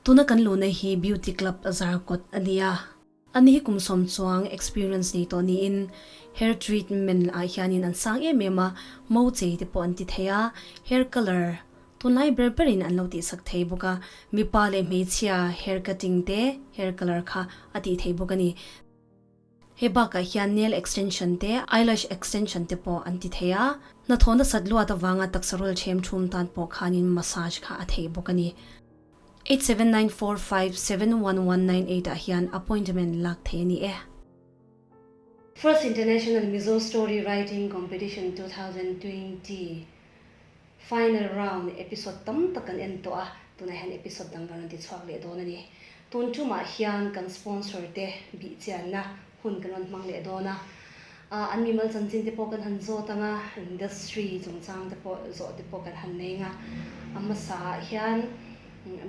Tuna kan luhna hi Beauty Club Zarkawt a ni a. Ani hi kum sawm chuang experience nei tawh niin hair treatment ah hianin an sang em em a, mo chei te pawh an ti thei a, hair colour tunlai ber berin an lo tihsak thei bawk a, mipa leh hmeichhia hair cutting te hair colour kha a tih thei bawk a ni. He bakah hian nail extension te, eyelash extension te pawh an ti thei a, hnathawh nasat luat avanga taksa rul ṭhem ṭhum tan pawh khanin massage kha a theih bawk a ni. 8794571198 ah hian appointment lak theih a ni e. First International Mizo Story Writing Competition 2020 Final Round episode tam tak kan en tawh a, tunah hian episode dang kan rawn ti chhuak leh dawn a ni. Tun tumah hian kan sponsor te bih chianna hun kan rawn hmang leh dawn a, an mimal chanchin te pawh kan han zawt ang a, industry chungchang te pawh zawh te pawh kan han nei ang a, a hmasa ah hian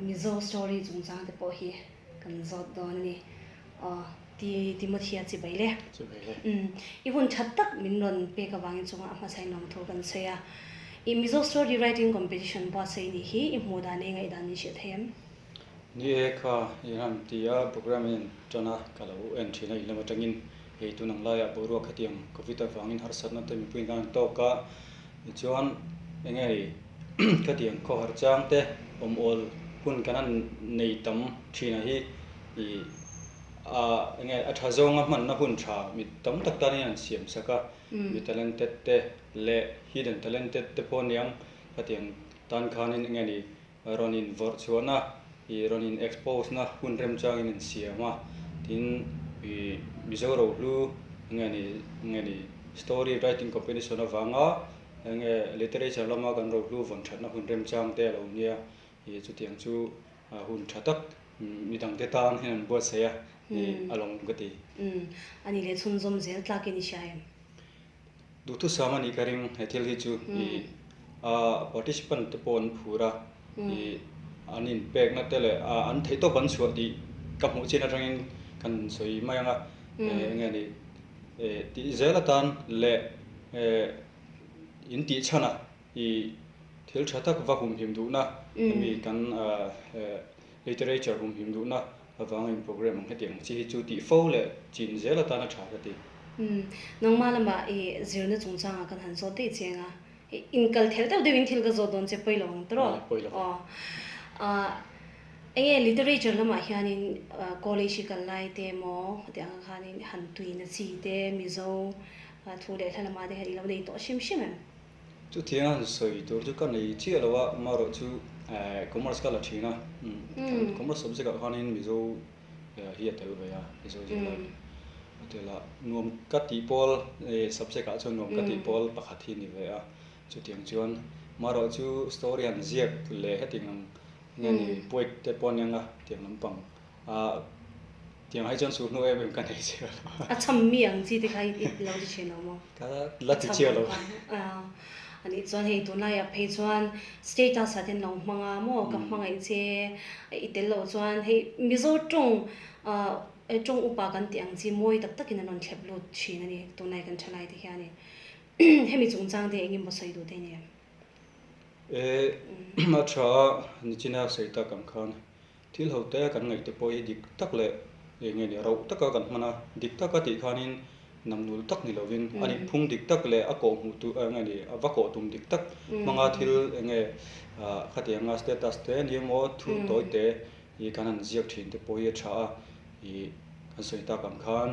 Mizo story chungchang te pawh hi kan zawt dawn a ni. Aw Ti Timothy a chibai le. Chibai le. Umm i hun tha tak min rawn pek avangin chunga a hmasa in lawmthu kan sawi a. I Mizo story writing competition buatsaih nih hi i hmuh dan leh i ngaihdan min hrilh thei em? Ni e kha i han ti a, program in tan a ka lo en thin a, in lam atangin hei tun ang laiah boruak hetiang covid avangin harsatna te mipuiin kan han tawk a, tichuan enge i khatiang khawhar chang te awm awl hun kan han nei tam thin a hi i a enge a tha zawnga hmanna hun tha mi tam tak tanin an siam sak a, mi talented te leh hidden talented te pawh aniang khatiang tan khanin enge ni Rawn in vawrh chhuahna, ih rawn in expose na hun remchangin an siam a, tin ih Mizo rohlu nge ni nge ni story writing competition avanga enge literature lama kan rohlu vawn thatna hun remchang te a lo nia, ih chutiang chu hun tha tak midangte tan hian an buatsaih a, ih a lawm ka ti. Umm, a ni leh chhunzawm zel tlakin i hria em? Duhthusam a nih ka ring he thil hi chu ih a participant te pawh an phur a ih an inpekna te leh a an theihtawp an chhuah tih ka hmuh chin atangin kan sawi mai ang a eng nge ni eh tih zel atan leh eh in tih chhan a ih thil tha tak va humhim duhna hemi kan eh literature humhim duhna Avangin program ang hetiang chi hi chu tih fo leh chin zel atana tha ka ti. Umm, nangmah lamah i zirna chungchangah kan han zawt daih chiang a, i inkal thelh deuh deuhin thil ka zawt dawn che pawi lo ang tawrh aw? Pawi lo. Aw. Ah, enge literature lamah hianin college i kal lai te emaw hetiang ang khanin han tuina chi te Mizo thu leh hla lamah te hian i lo nei tawh hrim hrim em? Chutiang a han sawi tur chu ka nei chiah lo a, amaherawh chu commerce ka la thin a, commerce subject ah khanin Mizo hi a tel ve a, Mizo zirlai a tel a, nuam ka tih pawl subject ah chuan nuam ka tih pawl pakhat hi a ni ve a, chutiang chuan amaherawh chu story han ziak leh hetiang ang nge ni poet te pawh a nia tiang lampang a tiang ai chuan suh hnu em em ka nei chiah lo. A cham mi ang chi te kha i lo ti thin lo maw? Ka la ti chiah lo. A nih chuan hei tunlaiah phei chuan status ah te an lo hmang a maw ka hmangaih che i tel loh chuan hei Mizo tawng tawng upa kan tih ang chi mawi tak takin an rawn thlep lut thin a ni tunlai kan thalai te hianin hemi chungchang te engemaw sawi duh te nia. E a tha a nichina sawi tak ang khan Thil ho te kan ngaih te pawh hi dik tak leh eng nge ni rauh taka kan hman a, dik taka tih khanin namnul tak ni lovin a nih phung dik tak leh a kawh hmuh tu eng nge ni a va kawh tum dik tak hmanga thil eng nge ah khatianga status te ni emaw thu tawi te hi kan han ziak thin te pawh hi a tha a, ih kan sawi tak ang khan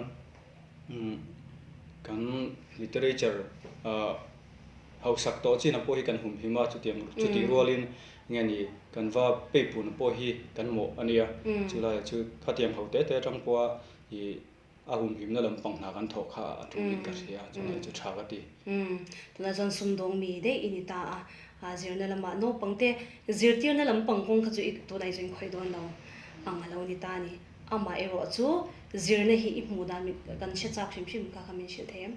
kan literature ah hausak tawh chin ah pawh hi kan humhim a chutiang chutih rualin Nge ni, kan va peipun pawh hi kan mawh a nia, chu laiah chu khatiang ho te te atang pawha ih a humhimna lampang hna kan thawh kha a tulin ka hria, chu lai chu tha ka ti. Umm, tunah chuan sumdawng mi daih i ni ta a, a zirna lamah naupang te zirtirna lampang kawng kha chu i tunah i zawng khawih dawn lo ang a lo ni ta a ni. Amah erawh chu zirna hi i hmuh dan kan hre chak hrim hrim kha kha min hrilh thei em?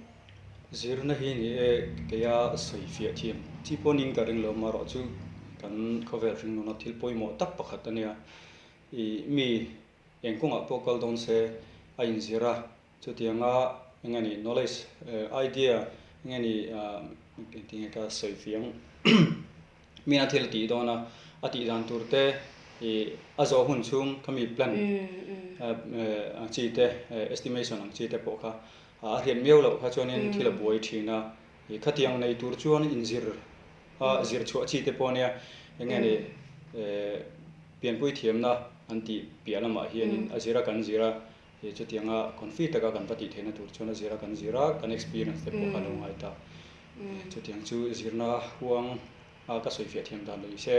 Zirna hi ni e, keia sawi fiah thiam chi pawh ning ka ring lo amaherawh chu kan khawvel hringnuna thil pawimawh tak pakhat a nia. Ih mi eng kawngah pawh kal dawn se a inzir a, chutianga eng nge ni knowledge idea eng nge ni engtin nge ka sawi fiah ang mina thil a tih dawn a, a tih dan tur te Ih a zawh hun chhung khami plan ang chi te, estimation ang chi te pawh kha a hriat miau loh kha chuanin thil a buai thin a. Ih khatiang nei tur chuan inzir a zir chhuah chi te pawh ania eng nge ni pianpui thiamna an tih piah lamah hianin a zira kan zir a, ih chutianga confi taka kan va tih theihna tur chuan a zira kan zir a, kan experience te pawh kha a lo ngai ta. Chutiang chu zirna huang a ka sawi fiah thiam dan lo ni se,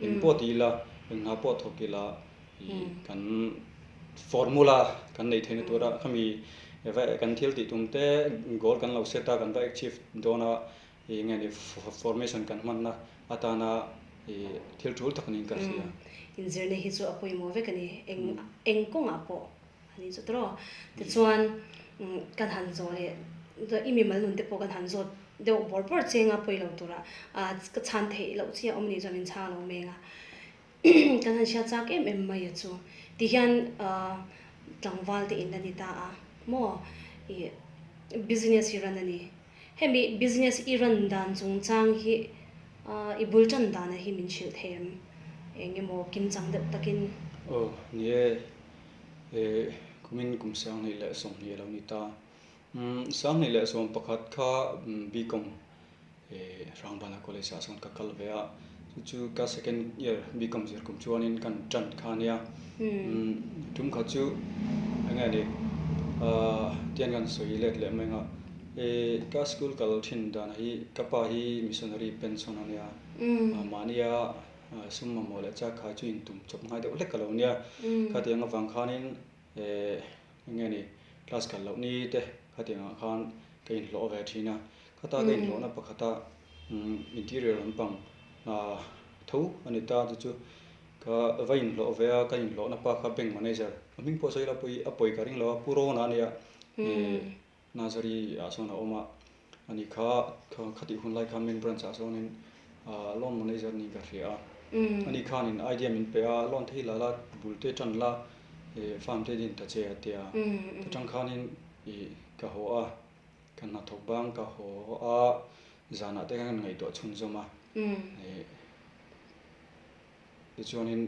eng pawh ti ila, eng hna pawh thawk ila ih kan formula kan neih theihna tura khami kan thil tih tum te goal kan lo set a, kan va achieve dawn a ih nge ni formation kan hmanna atana ih thil tul tak niin ka hria. Inzirna hi chu a pawimawh vek a ni, eng eng kawngah pawh a ni chu tawrh. Tichuan kan han zawh leh i mimal nun te pawh kan han zawt deuh bawrh bawrh cheng a pawi lo tura ka chhan theih loh chiah awm ni chuan min chhang lo meng a. Kan han hriat chak em em mai a chu. Tihian tlangval te in la ni ta a maw ih business hi run a ni. Hemi business i run dan chungchang hi i bul tan dana hi min hrilh thei em? Eng emaw kimchang deuh takin. Aw ni e, kumin kum 2020 a lo ni ta. 2011 kha BCom Hrangbana College ah sawn ka kal ve a, chu chu ka second year BCom zir kum chuanin kan tan kha ania. Tum khat chu eng nge ni tian kan sawi let leh mai ang a, ka school kal thin dan hi ka pa hi missionary pension ania, mahnia sum mamawh leh chak khai chu intum chawp ngai deuh hlek ka lo nia. Khatiang avang khanin eng nge ni class kal loh ni te khatiang ah khan ka inhlawh ve thin a, khata ka inhlawhna pakhata interior lampang tho a ni ta chu chu ka va inhlawh ve a, ka inhlawhna pa kha bank manager a hming pawh sawi ila pawi a pawi ka ring lo a, Pu Rona a nia Nazari ah sawn a awm a, ani kha khatih hun lai khan main branch ah sawnin loan manager niin ka hria a, ani khanin idea min pe a, loan te hi la la bul te tan la farm te din ta che a tia, ta tang khanin ih ka haw a, ka hnathawk bang ka haw a, zanah te khan ka ngaihtuah chhunzawm a, ih tichuanin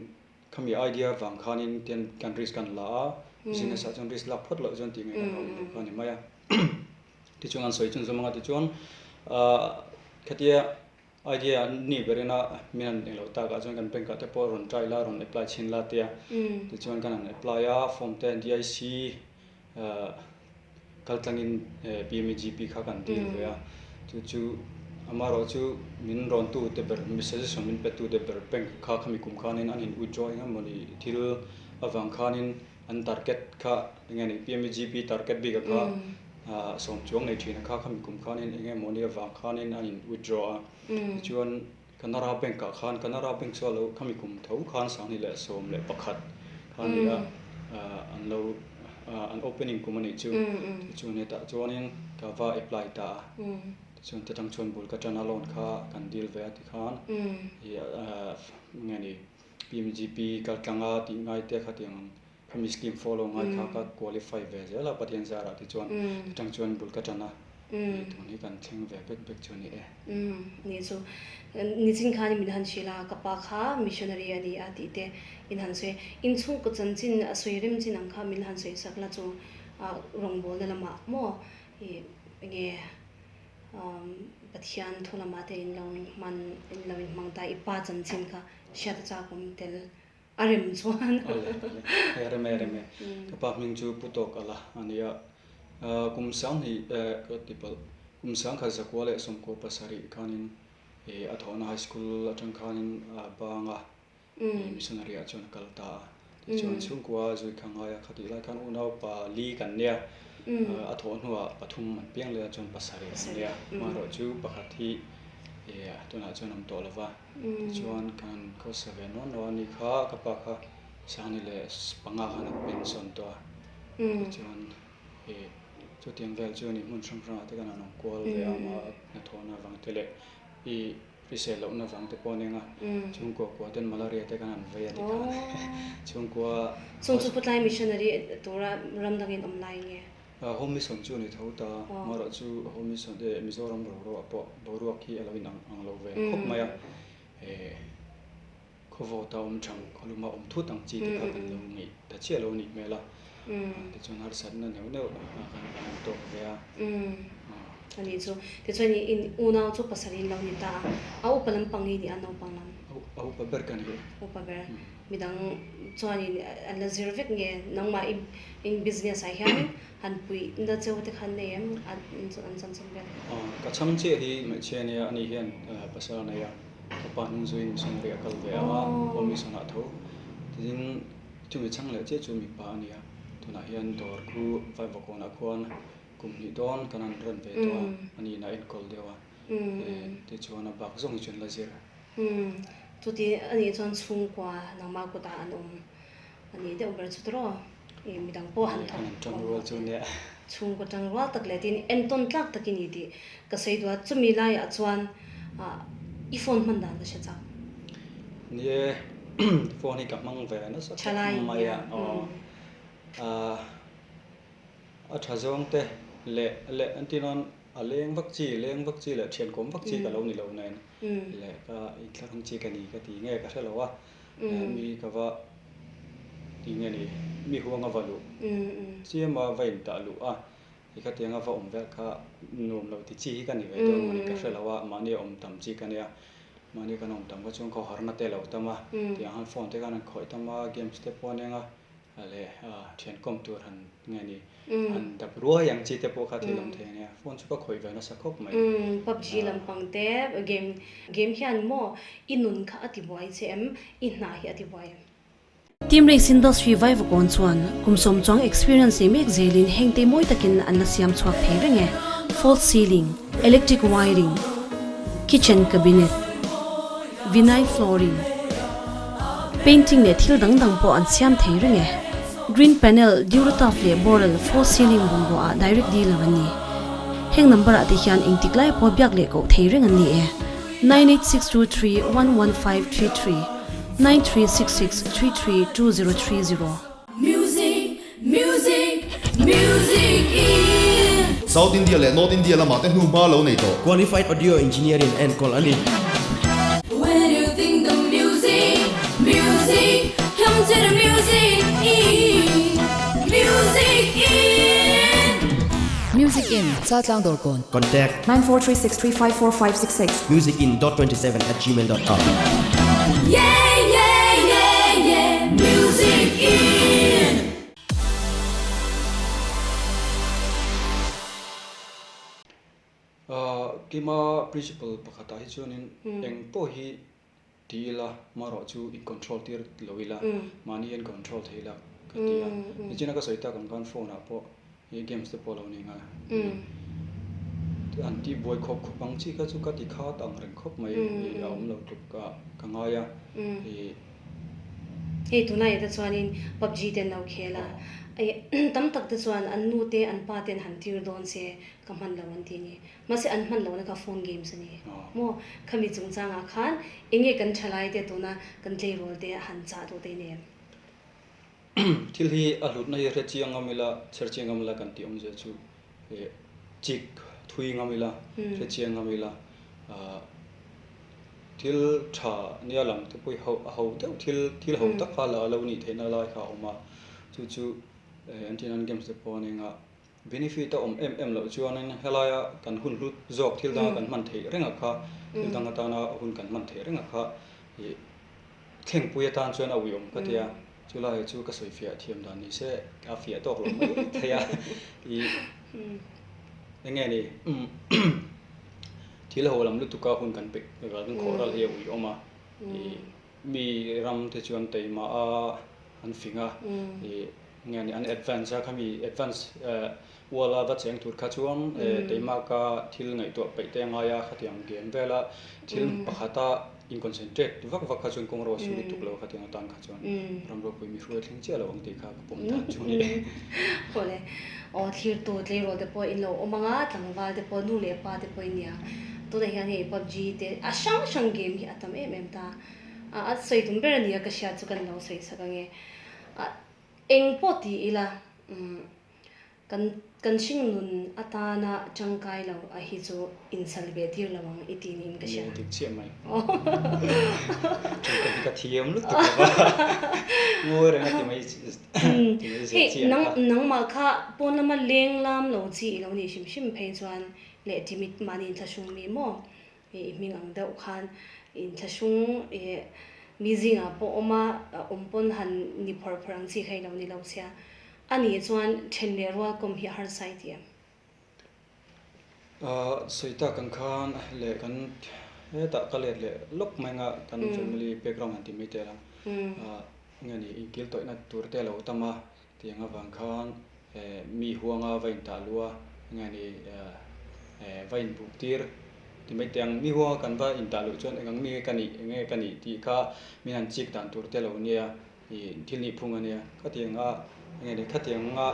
Khami idea vang khanin tian kan risk kan la a, business ah chuan risk lak phawt loh chuan tih ngaih kan awm lo kha a ni mai a. Tichuan an sawi chhunzawm anga tichuan khatia idea ni berin a min han englo tak ah chuan kan bank ah te pawh rawn try la rawn apply chhin la tia tichuan kan han apply a form te DIC Kal tlangin PMEGP kha kan dil ve a, chu chu amaherawh chu min rawntu te ber, suggestion min petu te ber bank kha khami kum khanin an in withdraw eng emawni thil avang khanin an target kha eng nge ni PMEGP target bik a kha sawm chuang nei thin a kha khami kum khanin eng emawni avang khanin an in withdraw a, tichuan Canara Bank ah khan Canara Bank chu a lo khami kum tho khan 2011 kha a ni a, an lo an opening kum a nih chu tichuan hetah chuanin ka va apply ta a, tichuan ta tang chuan bul ka tan a loan kha kan deal ve a tikhan nge ni PMGP kal tlang a tih ngai te kha tiang ang khami scheme follow ngai kha ka qualify ve zel a Pathian zarah tichuan ta tang chuan bul ka tan a. Tun hi kan thleng ve bek bek chu a ni e. Ni chu nichin khan min han hrilh a, ka pa kha missionary a ni a tih te in han sawi a. Inchhungkaw chanchin a sawi rem chin ang kha min han sawi sak la chu rawngbawlna lamah maw ih enge Pathian thu lamah te in lo hman in lo inhmang ta i pa chanchin kha hriat a chak awm tel a rem chuan. Awle awle e rem e rem e ka pa hming chu Pu Tawk Ala a ni a kum 2000 ka ti palh kum 1997 khanin a thawhna high school atang khanin a bang a missionary ah chuan a kal ta a tichuan chhungkua zui kha ngai a khatih lai khan unau pa li kan nia a thawh hnuah pathum an piang leh a chuan pasarih an nia amaherawh chu pakhat hi tunah chuan awm tawh lova. Tichuan kan khawsa ve nual nual a ni kha, ka pa kha 2005 khan a pension tawh a, tichuan ih chutiang vel chu ni hmun hrang hrangah te khan an awm kual ve a, amah hnathawhna avang te leh ih hrisel lohna avang te pawh a nia, chhungkua kua ten malaria te khan an vei a ti khan chhungkua. Chung chu Putlai missionary tura ram dangin awm lai nge? Home mission chu a ni tho ta, amaherawh chu Home mission te Mizoram boruak pawh boruak hi a lo in ang ang lo ve khawp mai a, eh Khawvawta awm thang, khawluma awm thut ang chi te kha kan lo ngaih ta chiah lo a nih hmel a. Tichuan harsatna neuh neuh kan han tawk ve a. A nih chu. Tichuan in unau chu pasal in lo ni ta a. A upa lampang i nih a naupang lam? A upa ber ka ni. Upa ber. Midang chuanin an la zir vek nge? Nangmah in business ah hianin han puih na cheu te kha an nei em? An chan chan vel. Ka chhang chiah hi hmeichhia nia ani hian pasal a nei a. Ka pa hnung zuiin missionary a kal ve a, aw mission ah tho. Tin, chumi chhang leh chiah chu mipa a nia. Tunah hian dawr khu Vaivakawnah khuan kum hnih dawn kan han run ve tawh a, a niin a enkawl deuh a. Tichuan a bak zawng hi chuan la zir. Chuti a nih chuan chhungkua nangmah kutah an awm a nih deuh ber chu tawh midang pawh han thawk Tangrual chu nia. Chhungkaw tangrual tak leh tin entawn tlak tak i ni tih ka sawi duh a, chumi laiah chuan i phone hman dan ka hre chak. Ni e, phone hi ka hmang ve nasa khawp mai a, aw a tha zawng te leh leh an ti nawn a leng vak chi leng vak chi leh thian kawm vak chi ka lo ni lo nen leh ka inthlahrung chi ka ni ka ti nge ka hre lo a. Mi ka va ti nge ni, mi huang a va luh chiam a, va intah luh a, i khatiang a va awm vel kha nuam lo ti chi hi ka ni ve dawn mawni ka hre lo a, mahni a awm tam chi ka nia, mahni kan awm tam kha chuan khawharna te a lo tam a, tiang han phone te khan an khawih tam a, games te pawh a eng a, leh thian kawm tur han nge ni han dap ruai ang chi te pawh kha thil awm thei a nia phone chu ka khawih ve nasa khawp mai. PUBG lampang te game game hian maw i nun kha a ti buai che em i hna hi a ti buai em? Team Race Industry Vaivakawn chuan kum sawm chuang experience nei mek zelin heng te mawi takin an la siam chhuak thei reng e, false ceiling, electric wiring, kitchen cabinet, vinyl flooring, Painting leh thil dang dang pawh an siam thei reng e. Green panel, Durotaf leh Boral false ceiling bungrua ah direct dealer an ni. Heng number ah te hian engtik lai pawh biak leh koh thei reng an ni e, 9862311533, 9366332030. Music, music, music in. South India leh North India lamah te hnu hma lo nei tawh. Qualified Audio Engineer in enkawl a ni. When you think the music, music, come to the music in, music in. Music In, Chaltlang Dawrkawn. Contact. 9436354566. musicin.27@gmail.com. Yeah, yeah, yeah, yeah, music in. Keima principle pakhatah hi chuanin eng pawh hi ti ila marawh chu in control tir lo ila mahni hian control thei ila ka ti a. Nichina ka sawi tak ang khan phone ah pawh i games te pawh a lo ni nghal a. An tih buai khawp khawp ang chi kha chu ka ti khat ang reng khawp mai i a awm lo tluk ka ngai a. I. Hei tunah te chuanin PUBG te an lo khel a, tam tak te chuan an nu te an pa ten han tir dawn se ka hman lo an ti a ni. Mahse an hman lohna kha phone games a ni maw? Khami chungchangah khan enge kan thalai te tuna kan tleirawl te han chah duh te nen? Thil hi a hlutna hi hre chiang ngam ila, chher chiang ngam ila kan tih awmzia chu chik thui ngam ila, hre chiang ngam ila thil tha nia lang te pawh hi a ho deuh thil thil ho tak kha la a lo nih theihna lai kha a awm a, chu chu anti-nan games te pawh a nia Benefit a awm em em loh chuanin helaia kan hun hlut zawk thil danga kan hman theih reng a kha, thil dang atana hun kan hman theih reng a kha ih thlengpui atan chuan a uiawm ka ti a, chulai chu ka sawi fiah thiam dan ni se a fiah tawk lo mai thei a, ih eng nge ni thil ho lam lutuka hun kan pe kan khawh ral hi a uiawm a, ih mi ram te chuan teimah a an fing a, ih Nge ni an advance a khami advance ual a va cheng tur kha chuan keimah ka thil ngaihtuah peih te a ngai a khatiang game vel a thil pakhat a in concentrate vak vak kha chuan kawng ro a su lutuk lo khatiang atan kha chuan ram ropui mi hruai thleng chiah lo ang tih kha ka pawm dan chu a ni. Awle aw thirtu tleirawl te pawh in lo awm ang a tlangval te pawh nu leh pa te pawh in nia tunah hian hei PUBG te a hrang hrang game hi a tam em em ta a a sawi tum ber a nia ka hriat chu kan lo sawi sak ange a Eng pawh ti ila, umm, Kan kan hringnun atana tangkai lo a hi chu insal ve tir lo ang i ti niin ka hria. Ni dik chiah mai. Tangkai hi ka thiam lutuk lo va. Ngawi reng a ti mai ti mai zia Hei chiah nang kha. nangmah kha pawn lama leng lam lo chi i lo nih hrim hrim phei chuan leh timit mahni inthlahrung mi maw i hming ang deuh khan inthlahrung ih mi zingah pawh awm a, awm pawn han ni phawrh phawrh ang chi kha i lo ni lo sia. A nih chuan then leh rual kawm hi a harsa i ti em? Sawi tak ang khan leh kan hetah ka let leh lawk mai anga kan family background han ti mai teh la. Nge ni inkil tawihna tur te a lo tam a tiang avang khan mi huanga va intah luh a, enge ni va inbuk tir ti mai teh ang, mi huanga kan va intah luh chuan eng ang mi nge ka nih, eng nge ka nih tih kha min han chik dan tur te lo nia, ih thil nih phung a nia, khatiang a enge ni khatiang anga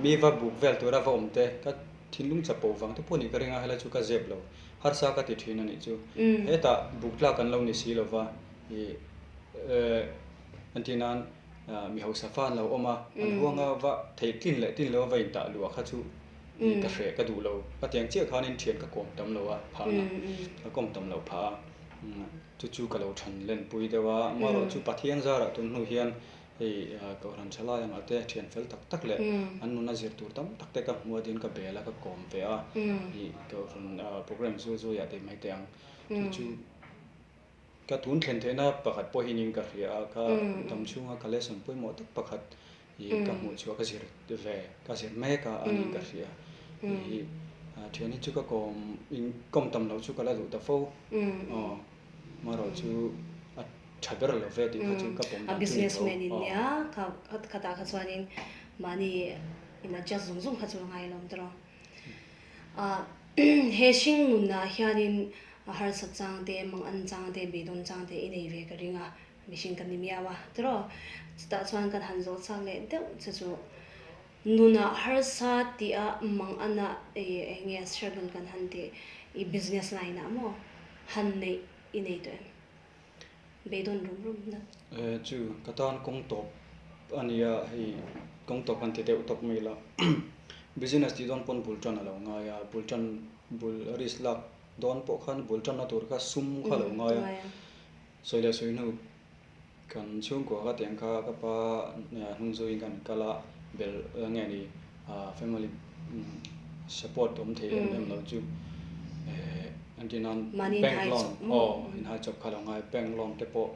mi va buk vel tura va awm te ka thinlung chapo vang te pawh nih ka ring a, helai chu ka zep lo, harsa ka ti thin a nih chu, hetah buk tlak kan lo ni si lova ih entir nan. Mi hausa fa an lo awm a, an huanga va theih tlin leh tlin lo va intah luah kha chu ka hreh ka duh lo. Ka tiang chiah khanin thian ka kawm tam lo a phahna, ka kawm tam loh phah a, chu chu ka lo than lenpui deuh a. Amaherawh chu Pathian zarah tun hnu hian hei Kohhran Thalai angah te thian fel tak tak leh an nuna zir tur tam tak te ka hmu a tiin ka bel a, ka kawm ve a, Kohhran programme zui zuiah tih mai teh ang. Chu chu. Ka tun thlen theihna pakhat pawh hi ning ka hria a, ka dam chhunga ka lesson pawimawh tak pakhat hi ka hmuh chhuah ka zir ve, ka zir mek a a nih ka hria. Ih thian hi chu ka kawm in kawm tam loh chu ka la duh ta fo. Aw marawh chu a tha ber lo ve tih kha chu ka pawm dan chu ni tho. A businessman in nia kha khatah kha chuanin mahni in adjust zung zung kha chu a ngai alawm tawh. He hringnunah hianin harsat chang te, mangan chang te, beidawn chang te i nei ve ka ring a, mihring kan ni miau a tiraw? Chutah chuan kan han zawh chak leh deuh che chu nunah harsa tih a mangana eng nge struggle kan han tih i business line ah maw han neih i nei tawh em? Beidawn rum rum na. Chu ka tan kawng tawp a nia hei kawng tawp kan ti deuh tawp mai la business tih dawn pawn bul tan a lo ngai a bul tan bul risk lak dawn pawh khan bul tanna tur kha sum kha a lo ngai a sawi leh sawi hnu kan chhungkua ka tiang kha ka pa hnung zuiin kan kal a bel nge ni family support awm thei em em lo chu entir nan bank loan aw inhai chawp kha lo ngai bank loan te pawh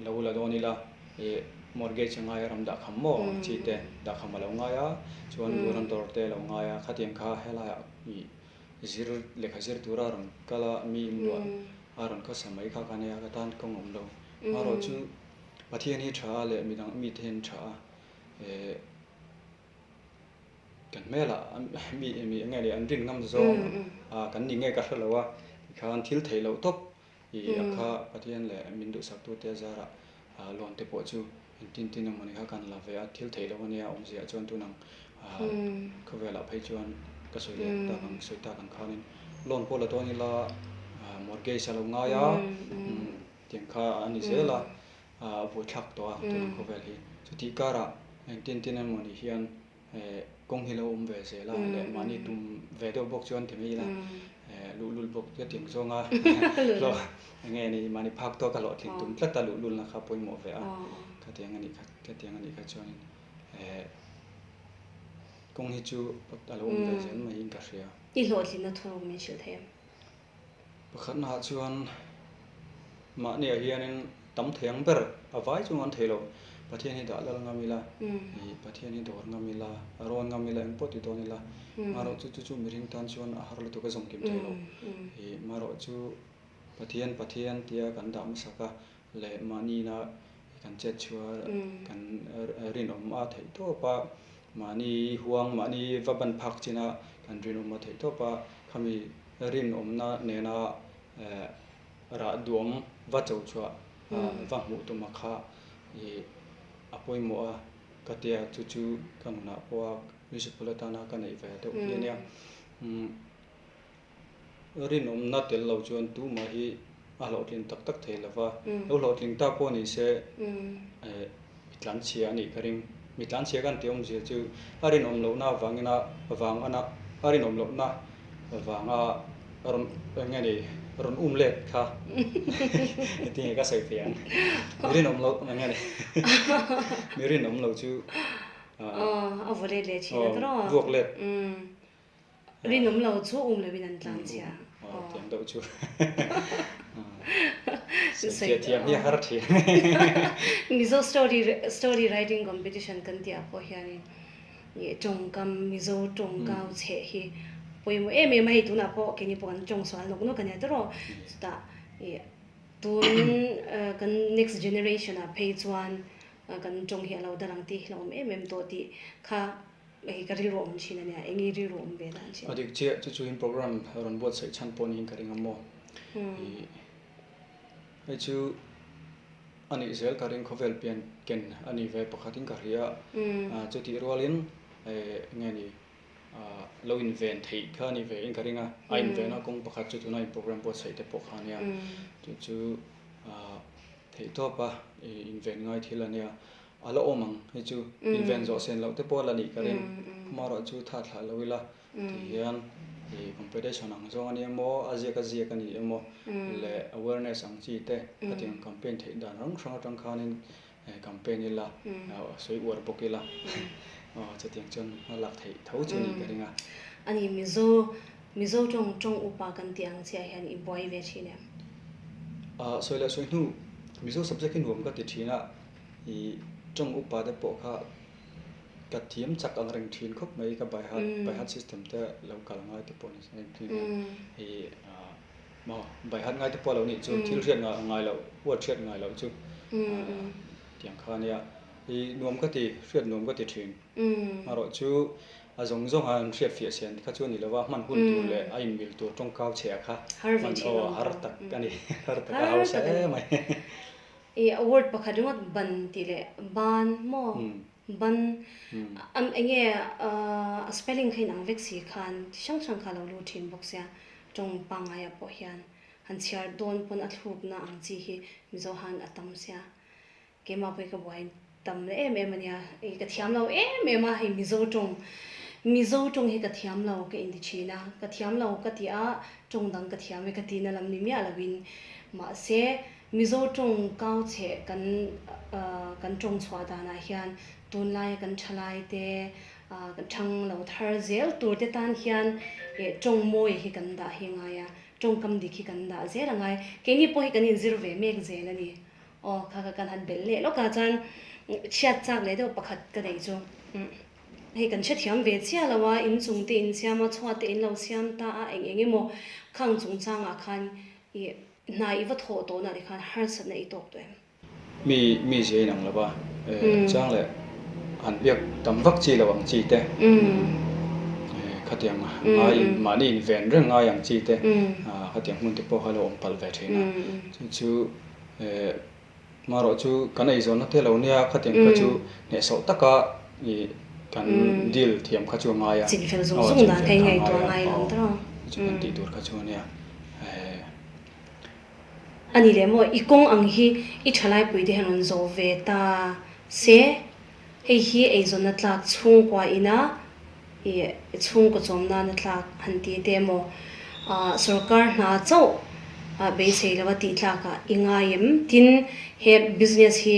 lo la dawn ila ih mortgage a ngai a ram dah kham maw ang chi te dah kham a lo ngai a chuan guarantor te a lo ngai a khatiang kha helaiah ih zir lehkha zir tura rawn kal a mi inluah a rawn khawsa mai kha ka nia ka tan kawng awm lo amaherawh chu Pathian hi tha a leh midang mite hi an tha a eh kan hmelah mi mi eng nge ni an rin ngam zawng a kan ni nge ka hre lo a tikhan thil theih loh tawp ih a kha Pathian leh min duhsak tute a zarah loan te pawh chu engtin tin emaw ni kha kan la ve a thil theih loh ania awmzia chuan tunang khawvelah phei chuan ka sawi leh tak ang sawi tak ang khanin loan pawh la dawn ila mortgage a lo ngai a tiang kha a ni zel a. a buaithlak tawh a tuna khawvel hi. Chutih karah engtin tin emaw ni hian kawng hi lo awm ve zel a leh mahni tum ve deuh bawk chuan ti mai ila luhlul bawk ka tiang zawnga hlawh enge ni mahni phak tawka hlawhtling tum tlat a luhlulna kha pawimawh ve a khatiang a nih kha khatiang a nih kha chuanin kawng hi chu a lo awm ve zel maiin ka hria. I hlawhtlinna thuruk min hrilh thei em? Pakhatnaah chuan mahniah hianin tam thei ang ber a vai chu an thei lo. Pathian hi dah lal ngam ila, ih Pathian hi dawr ngam ila, a rawn ngam ila, engpawh ti dawn ila. Marawh chu chu chu mihring tan chuan a har lutuk a zawng kim thei lo. Ih marawh chu Pathian Pathian tia kan dah hmasak a leh mahniina kan chet chhuah kan rinawm a theih tawp a, mahni huang mahni va ban phak china kan rinawm a theih tawp a, khami rinawmna nena rah duang va cho chhuah va hmuh tuma kha ih a pawimawh a ka tia chu chu ka nunah pawha principle atana ka neih ve deuh hi a nia. Rinawmna tel lo chuan tumah hi a hlawhtlin tak tak thei lo va, lo hlawhtling ta pawh ni se i tlanchhia a nih ka ring. Mi tlanchhia kan tih awmzia chu a rinawm lohna avangin a vang ana a rinawm lohna vanga rawn eng nge ni rawn um let kha engtin nge ka sawi thei ang mi rinawm loh eng nge ni mi rinawm lo chu a vaw let leh thin a tawrh a vuak let Rinawm lo chu um loin an tlan chhia. Aw tiang deuh chu. Sawi thiam hi a har thin. Mizo story story writing competition kan tih ah pawh hianin ih tawngkam Mizo tawngkau chheh hi pawimawh em em a hei tunah pawh keini pawh kan tawng sual nawk nawk a nia tawrh chutah ih tun kan next generation ah phei chuan kan tawng hi a lo dal ang tih hlauhawm em em tawh tih kha Hei ka rilru awm thin a nia, eng i rilru awm ve dan thin? A dik chiah, chu chu in program rawn buatsaih chhan pawh niin ka ring a maw? I hei chu a nih zel ka ring khawvel pian ken a ni ve pakhat in ka hria a, chutih rualin eng nge ni lo inven theih kha a ni ve in ka ring a, a invenna kawng pakhat chu tuna in program buatsaih te pawh kha a nia, chu chu theihtawpa inven ngai thil a nia. A la awm ang hei chu inven zawh sen loh te pawh a la nih ka ring. Amaherawh chu tha thlah lo ila ti hian ih competition ang zawng a ni emaw, a ziak a ziak a ni emaw leh awareness ang chi te khatiang campaign theih dan hrang hrang atang khanin campaign ila sawi uar bawk ila aw chutiang chuan a lak theih tho chu a nih ka ring a. A ni Mizo Mizo tawng tawng upa kan tih ang chiah hian i buai ve thin em? Sawi leh sawi hnu Mizo subject hi nuam ka ti thin a. I tawng upa te pawh kha ka thiam chak ang reng thin khawp mai ka by heart by heart system te lo kal ngai te pawh ni se i maw by heart ngai te pawh lo nih chu thil hriat ngai loh huat hriat ngai loh chu tiang kha ania i nuam ka ti hriat nuam ka ti thin erawh chu a zawng zawng a an hriat fiah sian kha chu a ni lo va hman hun tur leh a inmil tur tawngkau chheh kha hman aw har tak a ni har tak a hausa em mai. I word pakhat ringawt ban tih leh ban maw ban am enge a spelling kha inang vek si khan chi hrang hrang kha a lo lut thin bawk sia tawng pangngai ah pawh hian han chhiar dawn pawn a thlukna ang chi hi Mizo han a tam sia keimah pawh hi ka buai tam leh em em ania i ka thiam lo em em a hei Mizo tawng Mizo tawng hi ka thiam lo ka inti thin a ka thiam lo ka ti a tawng dang ka thiam e ka tihna lam ni miah lovin mahse Mizo tawng kau chheh kan kan tawng chhuah danah hian tunlaia kan thalai te kan thang lo thar zel tur te tan hian tawng mawi hi kan dah hi ngai a, tawngkam dik hi kan dah zel a ngai. Keini pawh hi kan inzir ve mek zel a ni. Aw kha kha kan han belh leh lawk a chuan chhiat chak leh deuh pakhat ka neih chu hei kan hrethiam ve chiah lo a, inchung te insiam a, chhuat te in lo siam ta a, eng eng emaw khang chungchangah khan ih Hna i va thawh tawhna te khan harsatna i tawk tawh em? Mi mi zia inang lo va, chang leh han biak tam vak chi lo ang chi te, khatiang ngai in mahni in ven reng ngai ang chi te, khatiang hmun te pawh kha lo awm palh ve thin a. Chu chu marawh chu kan eizawnna te lo nia khatiang kha chu hnehsawh taka i kan deal thiam kha chu a ngai a. Chinfel zung zung dan kha i ngaihtuah ngai lo tawh. Chu kan tih tur kha chu a nia. A ni leh maw, i kawng ang hi i thalaipui te hian rawn zawh ve ta se, hei hi eizawnna tlak chhungkua ina i chhungkaw chawm nana tlak han ti te maw, sorkar hna chauh beisei lova tih tlakah i ngai em? Tin, he business hi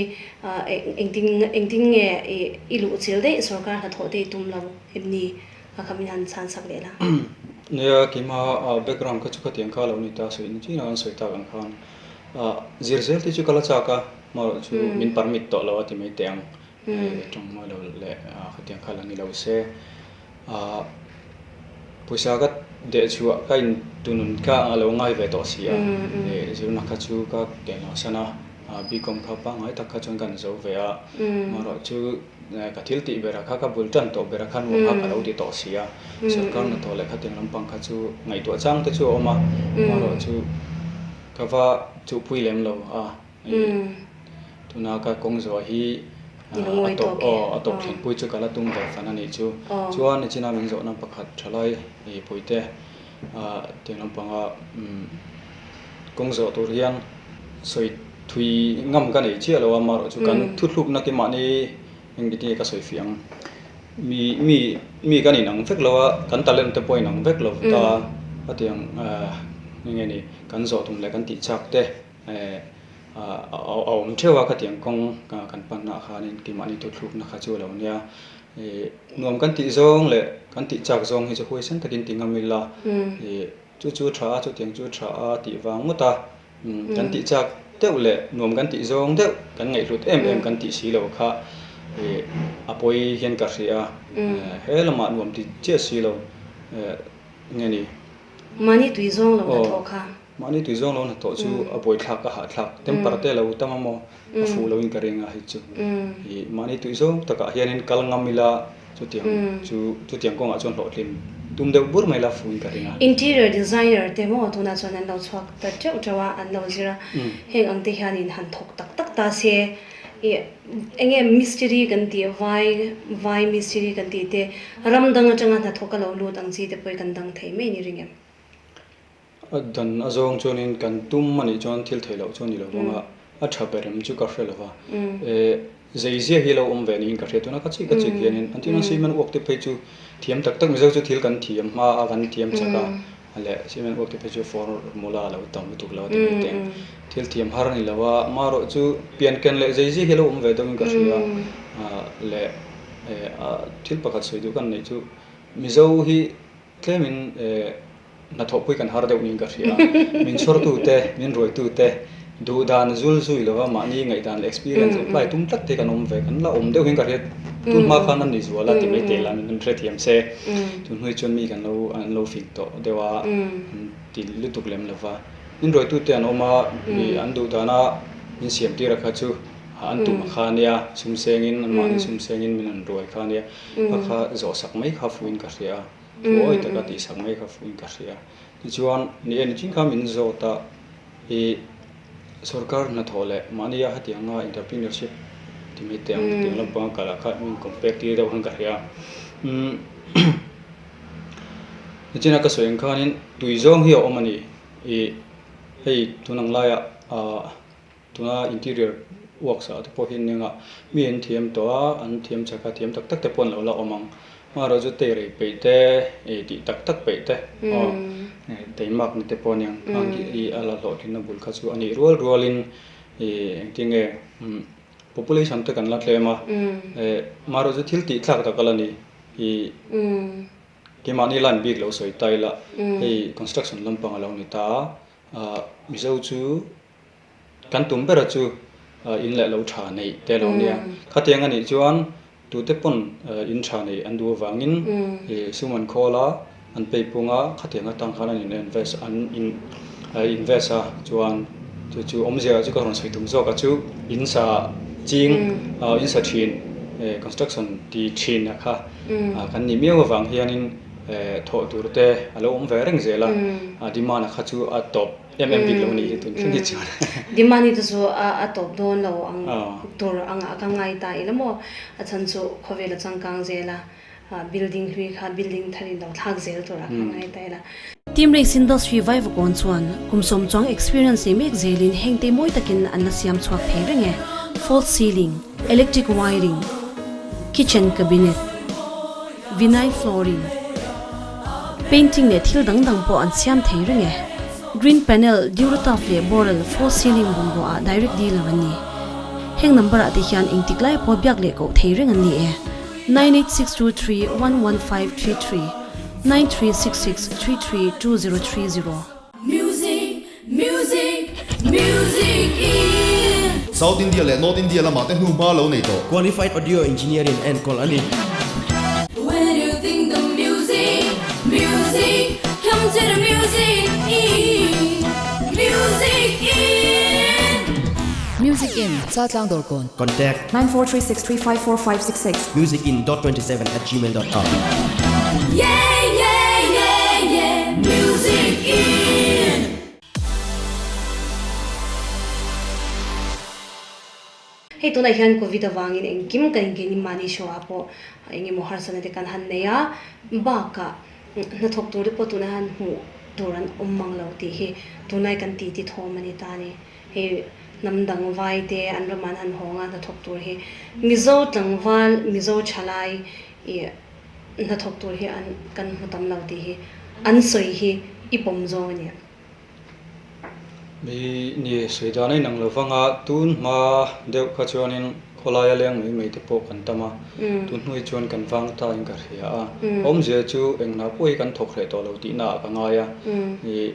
engtin engtin nge i luhchilh daih sorkar hnathawh te i tum lo em ni? A kha min han chhan sak leh la. Nia, keimah background kha chu khatiang kha lo ni ta sawi ni chin a an sawi tak ang khan zir zel te chu ka la chak a, hmarawh chu min permit tawh lo a ti mai teh ang, tawng mawi lo leh khatiang kha la ni lo se, pawisa ka deh chhuah ka in tunun kha a lo ngai ve tawh si a, zirna kha chu ka kehnawhsan a, BCom kha pangngai tak kha chuan ka han zo ve a, hmarawh chu. Ka thil tih berah kha ka bul tan tawh berah khan nuam kha ka lo ti tawh si a, sorkar hnathawh leh khatiang lampang kha chu ngaihtuah chang te chu a awm a, amaherawh chu ka va chuhpui lem lo a, tuna ka kawng zuah hi a tawp aw a tawp thlenpui chu ka la tum ve fan a nih chu. Chuan nichina min zawhna pakhat thalai puite tiang lampanga kawng zawh tur hian sawi thui ngam ka nei chiah lo a, amaherawh chu kan thuthlukna te mahni. Engti nge ka sawi fiah ang? Mi mi mi kan inang vek lo a, kan talent te pawh a inang vek lo ta a ti ang eng nge ni kan zawh tum leh kan tih chak te a awm theuh a khatiang kawng kan panna ah khanin keimahni thuthlukna kha chu a lo nia. Nuam kan tih zawng leh kan tih chak zawng hi chu huaisen takin ti ngam ila chu chu tha a chutiang chu tha a tih vang ngawt a. Kan tih chak deuh leh nuam kan tih zawng deuh kan ngaihhlut em em kan tih si lo kha a pawi hian ka hria a, he lamah nuam ti chiah si lo nge ni? Mahni tui zawng lo hnathawh kha. Mahni tui zawng lo hnathawh chu a buaithlak a hahthlak temper te lo tam a maw a fuh loin ka ring a hei chu. Mahni tui zawng takah hianin kal ngam ila Chutiang chu chutiang kawngah chuan hlawhtlin tum deuh bur mai la fuin ka ring a. Interior designer te maw tunah chuan an lo chhuak ta teuh teuh a, an lo zir a. Heng ang te hianin han thawk tak tak ta se ih eng nge mistiri kan tih vai vai mistiri kan tih te ram dang atanga hnathawk a lo lut ang chi te pawh hi kan dang thei mai ni ring em? A dan a zawng chuanin kan tum a nih chuan thil theih loh chu a ni lo vang a, a tha ber em chu ka hre lo va. E, zeizia hi lo awm ve niin ka hria tuna ka chik ka chik hianin an tihna cement uak te phei chu thiam tak tak Mizo chu thil kan thiam hma a kan thiam chak a, leh cement uak te phei chu formula a lo tam lutuk lo a ti mai teng. Thil thiam har a ni lo a, marawh chu pianken leh zeizia hi lo awm ve deuhin ka hria a, leh thil pakhat sawi duh kan neih chu Mizo hi Tlemin hnathawhpui kan har deuh niin ka hria a, min chhawrtute, min ruaitute duh dan zul zui lova mahni ngaihdan leh experience apply tum tlat te kan awm ve, kan la awm deuh hian ka hria. Tun hma khan an ni zual a ti mai teh la min hrethiam se, tun hnuai chuan mi kan lo an lo fing tawh deuh a, an ti lutuk lem lova. Min ruaitute an awm a, mi an duh dana min siam tir a kha chu an tum a kha ania, sum sengin anmahni sum sengin min han ruai kha ania. Kha kha zawhsak mai kha fuin ka hria a, thuawi taka tihsak mai kha fuin ka hria. Tichuan, ni e nichin kha min zawt a, i sorkar hnathawh leh mahnia hetianga entrepreneurship ti mai teh ang tiang lampanga kal ah kha min compare tir deuh khan ka hria a. Umm nichina ka sawi ang khanin tui zawng hi a awm a ni, i hei tun ang laiah ah Tuna interior works ah te pawh hian eng ah mi an thiam tawh a, an thiam chak a, thiam tak tak te pawh an lo la awm ang. Hmarawh chu tei rei peih te, ei tih tak tak peih te aw teimak na te pawh a niang. Khang hi i a la hlawhtlinna bul kha chu a nih rual rualin i engtinge population te kan la tlem a, hmarawh chu thil tih thlak tak a la ni. I keimahni line bik lo sawi ta ila hei construction lampang a lo ni ta a, Mizo chu Kan tum bera chu in leh lo tha neih te lo nia. Khatiang a nih chuan tute pawn in tha neih an duh avangin sum an khawl a, an pay pung a, khatiang atang khan an in invest an in invest a chuan chu chu awmzia chu ka rawn sawi tum zawk a chu in sa ching in sa thin construction ti thin a kha kan nih miau avang hianin thawh tur te a lo awm ve reng zel a, demand a kha chu a tawp. Em em bik lo nih hi tun thleng hi chuan. Demand hi te chu a tawp dawn lo ang tur angah ka ngai ta ila maw? A chhan chu khawvel a changkang zel a, building hlui kha building thar in lo thlak zel turah ka ngai ta ila. Team Race Industry Vaivakawn chuan kum sawm chuang experience nei mek zelin heng te mawi takin an la siam chhuak thei reng e, false ceiling, electric wiring, kitchen cabinet, vinyl flooring, Painting leh thil dang dang pawh an siam thei reng e. Green panel, Durotaf leh Boral false ceiling bungrua ah direct dealer an ni. Heng number ah te hian engtik lai pawh biak leh koh thei reng an ni e. 9862311533 9366332030. Music, music, music in. South India leh North India lamah te hnuhma lo nei tawh. Qualified Audio Engineer in enkawl a ni. When you think the music, music, come to the music in, music in. Music in, Chaltlang Dawrkawn. Contact. 9436354566. Musicin.27@gmail.com. Yeah, yeah, yeah, yeah, music in. Hei tunah hian Covid avangin engkim kan inkein mahni show ah pawh eng emaw harsatna te kan han nei a, bakah hnathawk tur te pawh tunah hian hmuh tur an awm mang lo tih hi tunlai kan titi thawm a ni ta a ni. Hei. Hnam dang vai te an ram an han hawng a hnathawk tur hi Mizo tlangval Mizo thalai ih hnathawk tur hi an kan hmu tam lo tih hi an sawi hi i pawm zawng a ni. Mi ni sawi dan a inang lo vang a, tun hma deuh kha chuanin khawlaia leng mai mai te pawh kan tam a, tun hnuai chuan kan vang ta in ka hria a, awmzia chu enghnah pawh hi kan thawk hreh tawh lo tihna ah ka ngai a, ih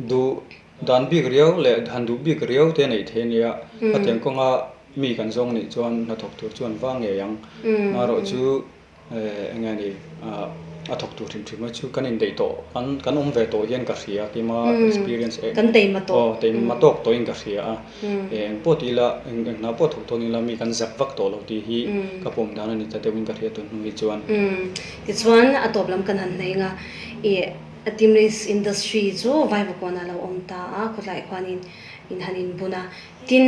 duh dan bik riau leh han duh bik riau te neih theih a nia, khatiang kawnga mi kan zawng nih chuan hnathawk tur chu an vang ngei ang, marawh chu Eng nge ni a thawk tur hrim hrim a chu kan indeih tawh kan kan awm ve tawh hian ka hria keima experience eh Kan teima tawh. Aw teima tawk tawhin ka hria a eng pawh ti ila eng eng hna pawh thawk dawn ila mi kan zak vak tawh lo tih hi ka pawm dan a ni ta deuhin ka hria tun hnu hi chuan. Tichuan a tawp lam kan han hnaih anga ih Timris industry chu Vaivakawnah a lo awm ta a khawtlai khuanin in han inbun a tin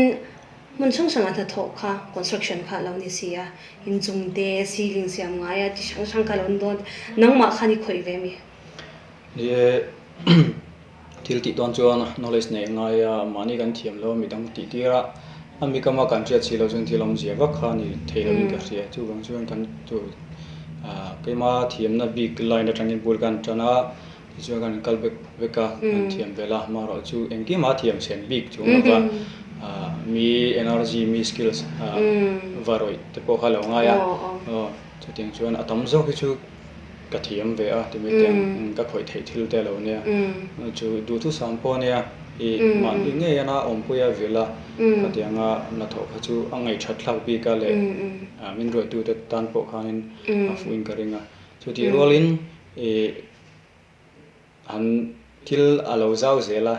Hmun hrang hrangah hnathawh kha construction kha a lo ni si a, inchung te, ceiling siam ngai a, chi hrang hrang kha a lo ni dawn. Nangmah khan i khawih ve mi? Ni e, thil tih dawn chuan knowledge neih a ngai a, mahni kan thiam lo a, midang tih tir a, a mi kama kan hriat si lo chuan thil awmzia vak kha a ni thei loin ka hria. Chuvang chuan kan chu keima thiamna bik line atangin bul kan tan a, Tichuan kan kal vek vek a, kan thiam vel a, amaherawh chu engkim a thiam chhen bik chung lova mi energy, mi skills va rawih te pawh kha a lo ngai a, aw chutiang chuan a tam zawk hi chu ka thiam ve a ti mai te ang, ka khawih theih thil te a lo nia, chu duhthusam pawh a nia, i mahni ngei ana awmpui a vil a, khatianga hnathawh kha chu a ngaihthat thlak bik a leh min ruaitute tan pawh khanin a fuhin ka ring a, chutih rualin i Han thil a lo zau zel a,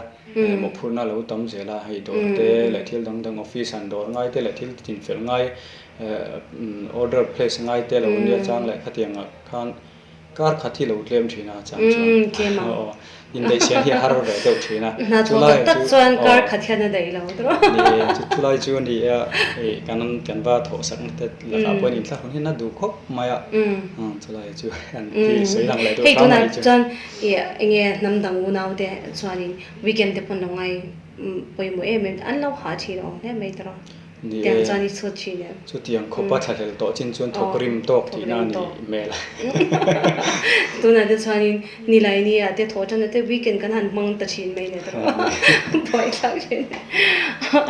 mawhphurhna a lo tam zel a, hei dawr te leh thil dang dang office han dawr ngai te leh thil tinfel ngai order place ngai te lo nia chang leh khatiang ah khan kar khat hi lo tlem thin a chang chuan aw indaihsiam hi a har ve deuh thin a chulai chu aw chulai chu a ni a hei kan kan va thawh sak na te lakah pawhin inthlahrun hian a duh khawp mai a chulai chu an ti sawi lang leh deuh Hei tunah chuan ih enge hnam dang unau te chuanin weekend te pawn lo ngai pawimawh em em an lo hah thin a awm hle mai tawrh Ni e. Tiang chuan i chhut thin em? Chutiang khawpa thlahlel tawh chin chuan thawk rim tawk tihna a nih hmel. Tunah te chuanin Nilaini ah te thawh tan ah te weekend kan han hmang ta thin mai le tawrh buaithlak thin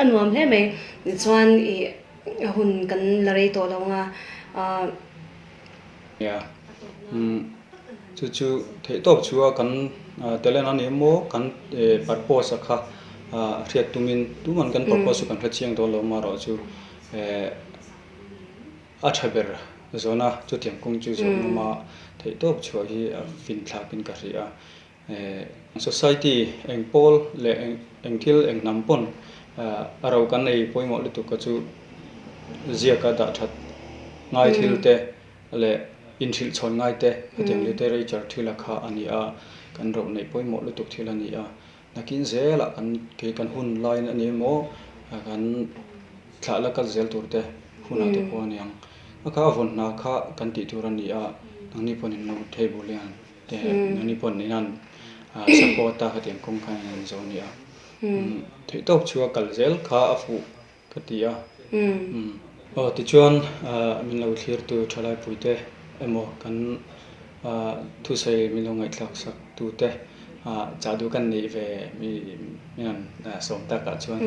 a nuam hle mai. Tichuan ih hun kan la rei tawh lo ang a. Nia, chu chu theihtawp chu a kan talent a ni emaw kan purpose a kha hriat tumin tuman kan purpose chu kan hre chiang dawn lo amaherawh chu a tha ber zawna chutiang kawng chu zawh ngama theihtawp chhuah hi a finthlakin ka hria a. Society eng pawl leh eng thil eng hnam pawn a ro kan nei pawimawh lutuk kha chu ziaka dah that ngai thil te leh inhrilh chhawn ngai te khatiang literature thil a kha a ni a, kan ro neih pawimawh lutuk thil a ni a. Nakin zelah kan kei kan hun laiin a ni emaw kan thlah la kal zel tur te hunah te pawh a ni ang. A kha a vawn hna kha kan tih tur a ni a, nangni pawn in lo table hian te nangni pawn in han support a khatiang kawng khan in han zo a ni a. Theihtawp chu a kal zel kha a fuh ka ti a. Aw tichuan min lo thlirtu thalaipui te emaw kan thusawi min lo ngaihthlak sak tu te chah duh kan neih ve mi min han sawm takah chuan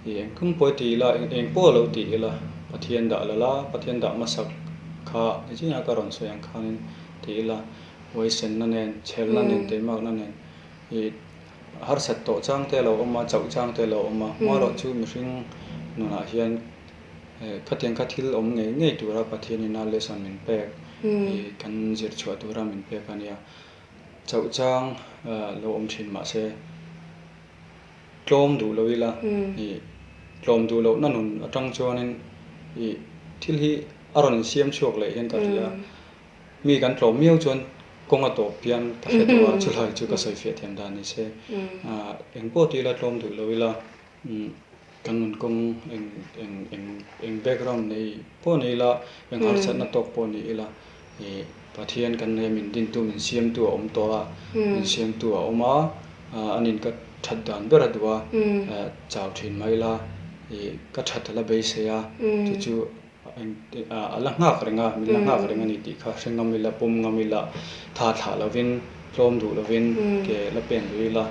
i engkim pawh ti ila eng pawh lo ti ila Pathian dah la la Pathian dah hmasak kha nichinah ka rawn sawi ang khanin ti ila huaisenna nen chhelna nen teimakna nen i Harsat tawh chang te a lo awm a, chauh chang te a lo awm a, hmarawh chu mihring nunah hian khatiang kha thil awm ngei ngei tura Pathianin a lesson min pek hi kan zir chhuah tura min pek a nia. Chauh chang lo awm thin mah se tlawm duh lo ila ih tlawm duh lohna nun atang chuanin ih thil hi a rawn insiam chhuak leh hian ka hria. Mi kan tlawm miau chuan kawng a tawp hian ka hre duh a, chulai chu ka sawi fiah thiam dan ni se. Eng pawh ti ila tlawm duh lo ila kan nun kawng eng eng eng eng background nei pawh ni ila, eng harsatna tawk pawh ni ila ih Pathian kan nei a, min dintu min siamtu a awm tawh a, min siamtu a awm a, a nin ka. That dan ber a duh a, chau thin mai ila ih ka that a la beisei a, chu chu a la nghak reng a, min la nghak reng a ni tih kha hre ngam ila, pawm ngam ila, tha thlah lovin, tlawm duh lovin ke la pen duh ila,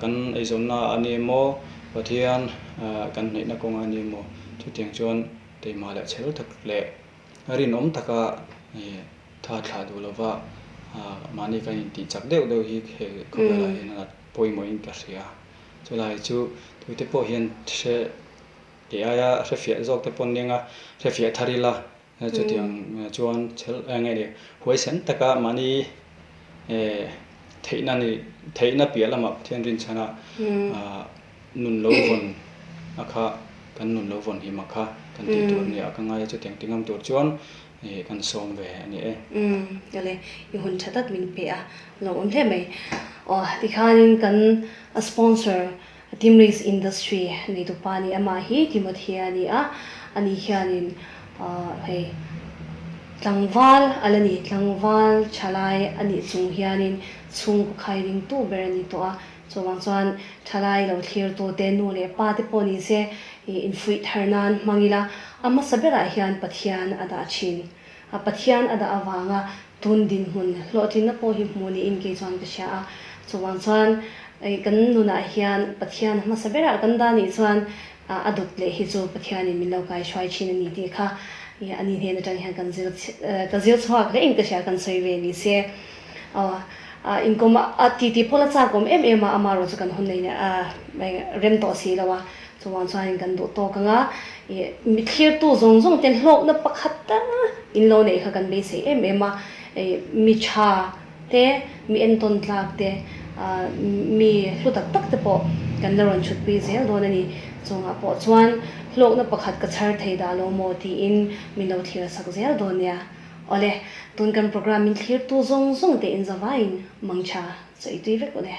kan eizawnna a ni emaw, Pathian kan hnaihna kawng a ni emaw, chutiang chuan keimah leh chhel tak leh rinawm taka tha thlah duh lova mahni kan intih chak deuh deuh hi he khawvelah hian a pawimawhin ka hria. Chulai chu tute pawh hian hre tih aia hre fiah zawk te pawh an nia, hre fiah thar ila chutiang chuan chhel eng nge ni huaisen taka mahni theihna ni theihna piah lamah Pathian rinchhana nun lo vawn a kha kan nun lo vawn him a kha kan tih tur a ni a, ka ngai a chutiang ti ngam tur chuan kan sawm ve a ni e. Umm awle i hun tha tak min pe a lo awm hle mai. Aw tikhanin kan sponsor Timris Industry neitupa a ni amah hi Timothy a ni a, ani hianin hei tlangval a la ni, tlangval thalai a nih chung hianin chhungkaw khai dingtu ber a ni tawh a, chuvang chuan thalai lo thlirtute nu leh pa te pawh ni se infuih thar nan hmang ila a hmasa berah hian Pathian a dah thin. A Pathian a dah avanga tun dinhmun hlawhtlinna pawh hi hmuh niin kei chuan ka hria a. Chuvang chuan kan nunah hian Pathian hmasa berah kan dah nih chuan a dawt leh hi chu Pathianin min lo kaihruai thin a ni tih kha a ni hnen atang hian kan zir ka zir chhuak hle in ka hria kan sawi ve ni se. Aw inkawm a titi pawh la chak awm em em a, amaherawh chu kan hun nei rem tawh si lo a. Chuvang chuanin kan duh tawk ang a, ih mi thlirtu zawng zawng ten hlawkna pakhat tal in lo neih kha kan beisei em em a, ih mi tha te, mi entawn tlak te, ah mi hlu tak tak te pawh kan la rawn chhutpui zel dawn a ni. Chungah pawh chuan hlawkna pakhat ka chhar thei dah lo maw tiin min lo thlir sak zel dawn nia. Awle, tun kan program min thlirtu zawng zawng te in zavaiin mangtha chaw i tui vek awle.